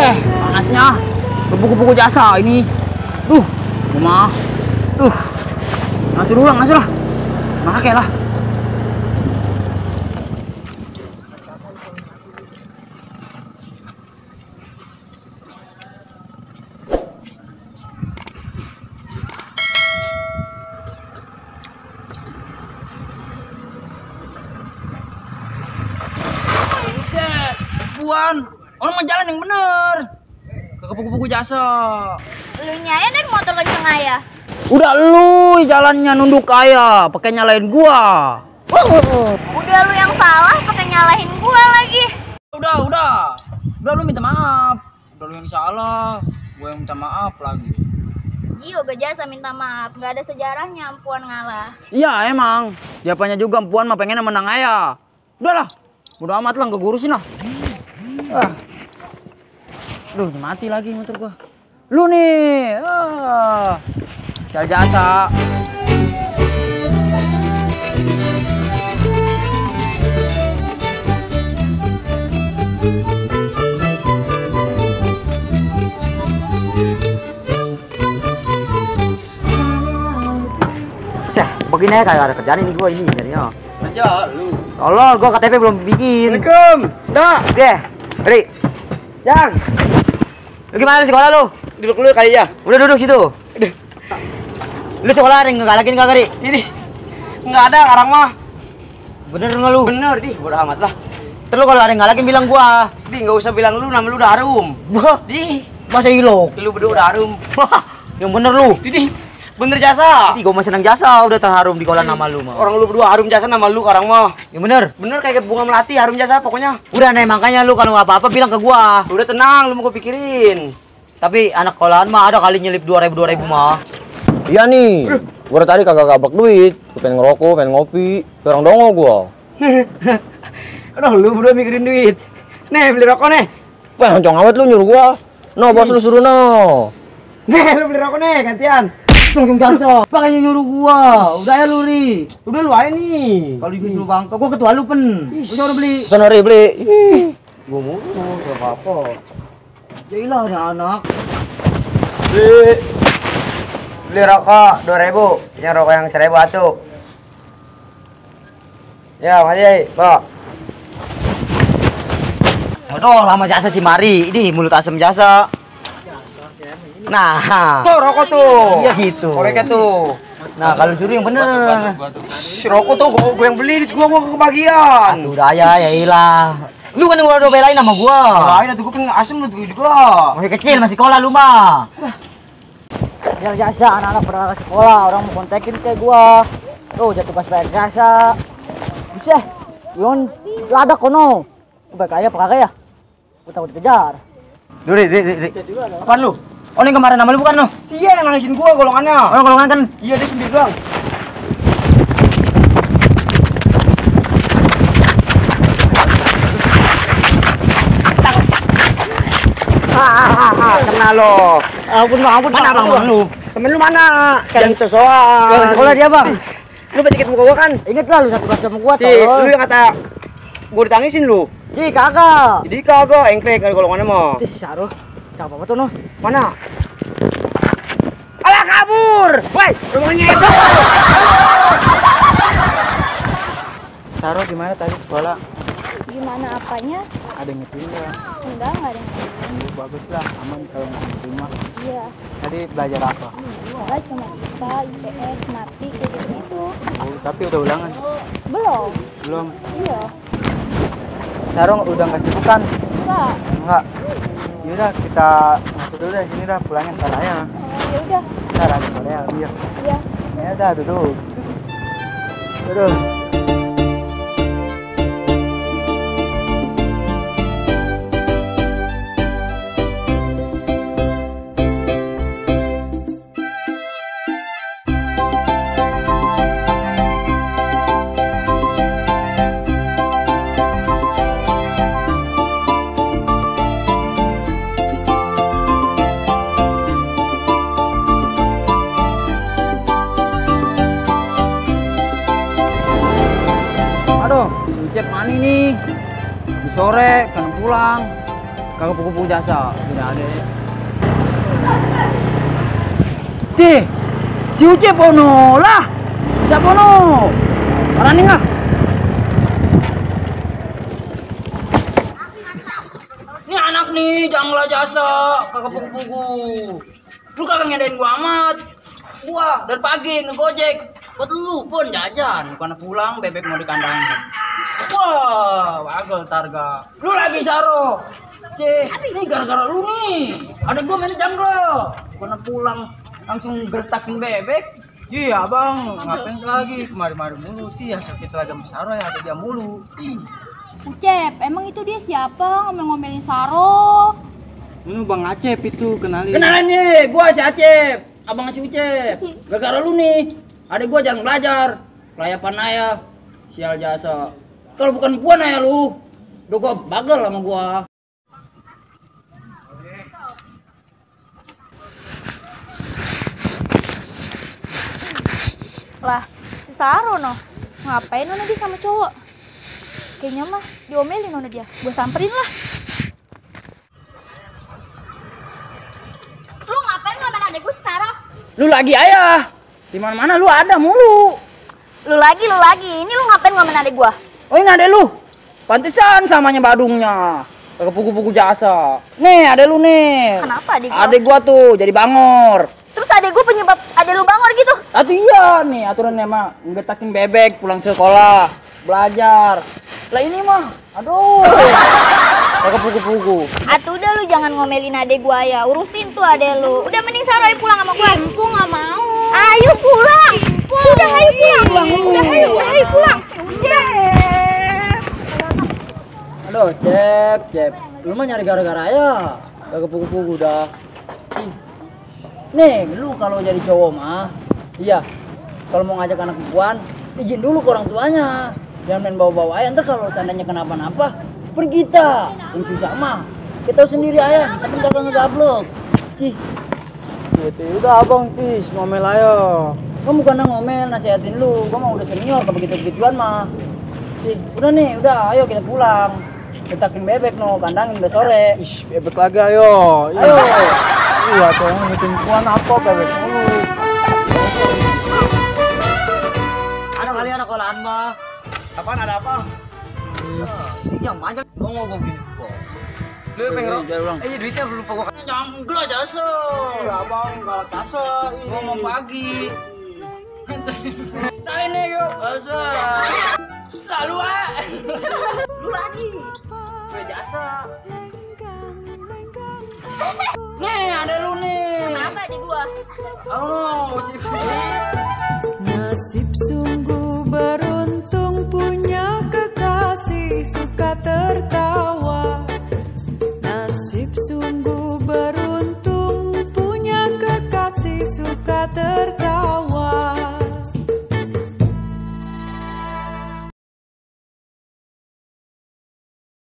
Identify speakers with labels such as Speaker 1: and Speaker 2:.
Speaker 1: Buset, panasnya. Kupu-kupu jasa ini. Duh, rumah. Duh. Ngasih ulang, ngasih lah. Makai lah. Buset, Puan. Orang mau jalan yang bener. Ke kupu-kupu jasa.
Speaker 2: Lu nyaya naik motor kenceng ayah.
Speaker 1: Udah lu jalannya nunduk ayah, pakai nyalain gua.
Speaker 2: Udah lu yang salah pakai nyalahin gua lagi.
Speaker 1: Udah lu minta maaf. Udah lu yang salah, gua yang minta maaf lagi.
Speaker 2: Gio gak jasa minta maaf, nggak ada sejarahnya Empuan ngalah.
Speaker 1: Iya emang, siapanya juga Puan mah pengennya menang ayah. Udahlah, udah amat lah, gak gurusin lah. Duh, mati lagi motor gua. Lu nih, sial jasa. Begini ya, kayak ada kerjaan ini gua ini jadinya.
Speaker 3: Aja lu.
Speaker 1: Tolol, gua KTP belum bikin.
Speaker 3: Assalamualaikum.
Speaker 1: Dah. Deh. Ri. Yang. Lu gimana di sekolah lu?
Speaker 3: Duduk dulu kali ya.
Speaker 1: Udah duduk situ. Lu sekolah ada ngegalakin kagak, Ri?
Speaker 3: Ini nggak ada sekarang mah.
Speaker 1: Bener nggak lu?
Speaker 3: Bener di, bodo amat lah.
Speaker 1: Terus kalau ada yang ngalakin bilang gua.
Speaker 3: Di nggak usah bilang lu, nama lu udah harum.
Speaker 1: Wah,
Speaker 3: Di,
Speaker 1: masa ilok?
Speaker 3: lu berdua udah harum.
Speaker 1: Yang bener lu.
Speaker 3: Di, bener jasa.
Speaker 1: Ih, gua mah seneng jasa udah terharum di kolam nama lu mah.
Speaker 3: Orang lu berdua harum jasa nama lu sekarang mah.
Speaker 1: Yang bener.
Speaker 3: Bener kayak bunga melati harum jasa pokoknya.
Speaker 1: Udah nih makanya lu kalau apa-apa bilang ke gua.
Speaker 3: Udah tenang, lu mau gua pikirin.
Speaker 1: Tapi anak sekolahan mah ada kali nyelip 2000 mah.
Speaker 4: Iya nih, gua tadi kagak gabak duit, gua pengen ngerokok, pengen ngopi, orang dongo gua.
Speaker 3: Aduh, lu berdua mikirin duit. Nih, beli rokok nih.
Speaker 4: Wah, oncong amat lu nyuruh gua. No, bos lu suruh no.
Speaker 3: Nih, lu beli rokok nih, gantian.
Speaker 1: Tolong jasa, makanya nyuruh gua. Udah ya lu, Ri.
Speaker 3: Udah lu aja nih.
Speaker 1: Kalau disuruh bangka, gua ketua lu pen. Gua udah beli.
Speaker 4: Sono Ri, beli.
Speaker 1: Gua mulu, gak apa-apa. Jailah nih anak.
Speaker 3: Beli rokok 2000, yang rokok yang 1000 atuh. Ya, makasih, Pak.
Speaker 1: Aduh, lama jasa si Mari. Ini mulut asem jasa. Nah,
Speaker 3: Tuh rokok tuh.
Speaker 1: iya gitu.
Speaker 3: Koreknya tuh.
Speaker 1: Nah, kalau suruh yang bener.
Speaker 3: Si rokok tuh gua yang beli, gua kebagian.
Speaker 1: Udah ya ilah. Lu kan udah belain sama gua.
Speaker 3: Lain tuh gua pengen asem lu juga.
Speaker 1: Masih kecil, masih sekolah lu mah. Yang jasa anak-anak pernah ke sekolah, orang mau kontekin kayak gua. Tuh, jatuh pas bayar jasa. Buset, Yon, ada kono. Baik kaya apa kagak ya? Gua takut dikejar.
Speaker 3: Ri. Apaan lu?
Speaker 1: Oh, ini kemarin nama lu bukan, no?
Speaker 3: Iya, yang nangisin gua golongannya.
Speaker 1: Orang golongan kan?
Speaker 3: Iya, dia sendiri doang. Kena lo.
Speaker 1: Ampun, mana abang lu?
Speaker 3: Temen lu mana? Yang sesuai.
Speaker 1: Ke sekolah dia, Bang.
Speaker 3: Lu tiket muka gua kan?
Speaker 1: Ingat lah lu satu kelas sama gua,
Speaker 3: Ci, lu yang kata gua ditangisin lu.
Speaker 1: Ci, kagak.
Speaker 3: Jadi kagak engkrek dari golongannya mah.
Speaker 1: Ih, Saruh. Cakep apa tuh, no?
Speaker 3: Mana? Alah kabur. Woi, rumahnya itu.
Speaker 4: Saruh gimana tadi sekolah?
Speaker 2: Gimana apanya?
Speaker 4: Ada yang ngetin nggak?
Speaker 2: Enggak ada yang ngomong.
Speaker 4: Bagus lah, aman kalau nggak terima.
Speaker 2: Iya.
Speaker 4: Tadi belajar apa?
Speaker 2: Iya, cuma IPA, IPS, mati kayak gitu.
Speaker 4: Oh, tapi udah ulangan?
Speaker 2: Belum.
Speaker 4: Belum.
Speaker 2: Iya.
Speaker 4: Sarung udah nggak sibuk kan?
Speaker 2: Enggak.
Speaker 4: Enggak. Yaudah kita masuk dulu deh sini dah, pulangnya ntar aja.
Speaker 2: Ya udah.
Speaker 4: Ntar ada Korea, iya.
Speaker 2: Iya.
Speaker 4: Ya udah duduk. Duduk.
Speaker 1: Aduh, si Ucep mana nih? Di sore, kan pulang. kagak pukul jasa. Sudah ada. Tih, si Uce pono lah. Bisa pono. Parani nggak? Ini anak nih, janganlah jasa, kagak pugu-pugu. Lu kagak ngedain gua amat. Gua dari pagi ngegojek. Buat lu pun jajan, bukan pulang bebek mau dikandangin. Wah, bagel targa. Lu lagi Saro. Ini gara-gara lu nih. Ada gua main janglo. Bukan pulang langsung gertakin bebek.
Speaker 3: Iya bang, ngapain lagi kemarin-kemarin mulu ya sakit lagi sama Sarah ya ada dia mulu.
Speaker 2: Ucep, emang itu dia siapa ngomel-ngomelin Saro?
Speaker 3: Ini Bang Acep itu kenalin.
Speaker 1: Kenalan nih, gua si Acep, abang si Ucep. Gara-gara lu nih, adek gua jarang belajar. Kelayapan ayah, sial jasa. Kalau bukan puan ayah lu, udah gua bagel sama gua.
Speaker 2: Lah, si Saro noh. Ngapain nona dia sama cowok? Kayaknya mah diomelin nona dia. Gue samperin lah. Lu ngapain ngomel adek gue si Saro?
Speaker 1: Lu lagi ayah, di mana-mana lu ada mulu.
Speaker 2: Lu lagi. Ini lu ngapain ngomel adek gue?
Speaker 1: Oh ini adek lu, pantesan samanya badungnya. Kagak pugu-pugu jasa. Nih adek lu nih.
Speaker 2: Kenapa adek gua?
Speaker 1: Adek gua tuh jadi bangor.
Speaker 2: Terus adek gue penyebab adek lu bangor gitu?
Speaker 1: Atau iya nih aturannya mah ngetakin bebek pulang sekolah belajar. Lah ini mah, aduh, kagak pugu-pugu.
Speaker 2: Atuh udah lu jangan ngomelin adek gua ya. Urusin tuh adek lu. Udah mending Saro ayo pulang sama gua. Empu nggak mau. Ayo pulang. Udah ayo pulang. Udah ayo pulang.
Speaker 1: Aduh, Cep. Lu mah nyari gara-gara ya. Kagak pugu-pugu dah. Nih, lu kalau jadi cowok mah, iya. Kalau mau ngajak anak perempuan, izin dulu ke orang tuanya. Jangan main bawa-bawa ayah, ntar kalau seandainya kenapa-napa, pergi kita. Yang susah mah, kita tahu sendiri ayah, kita kan kagak ngegablok. Cih.
Speaker 3: Gitu udah abang tis ngomel ayo.
Speaker 1: Gua bukan ngomel, nasihatin lu. Gua mah udah senior ke begitu-begituan mah. Cih, udah nih, udah, ayo kita pulang. Letakin bebek no, kandangin udah sore.
Speaker 3: Ish, bebek lagi ayo.
Speaker 1: Ayo.
Speaker 3: Iya, tuh ngitung puan apa bebek mulu.
Speaker 1: Ada kali anak sekolahan mah.
Speaker 3: Apaan ada apa?
Speaker 1: Yang panjang.
Speaker 3: Gua ngomong gini kok. Lu pengen
Speaker 1: ulang.
Speaker 3: duitnya belum lupa gua.
Speaker 1: Jangan gelas jasa.
Speaker 3: Iya abang, kalau tasa ini.
Speaker 1: Ngomong pagi. Kali nih yuk, jasa. Lalu lu lagi. Gue jasa. Nih ada lu nih.
Speaker 2: Kenapa adek gua?
Speaker 1: Oh, si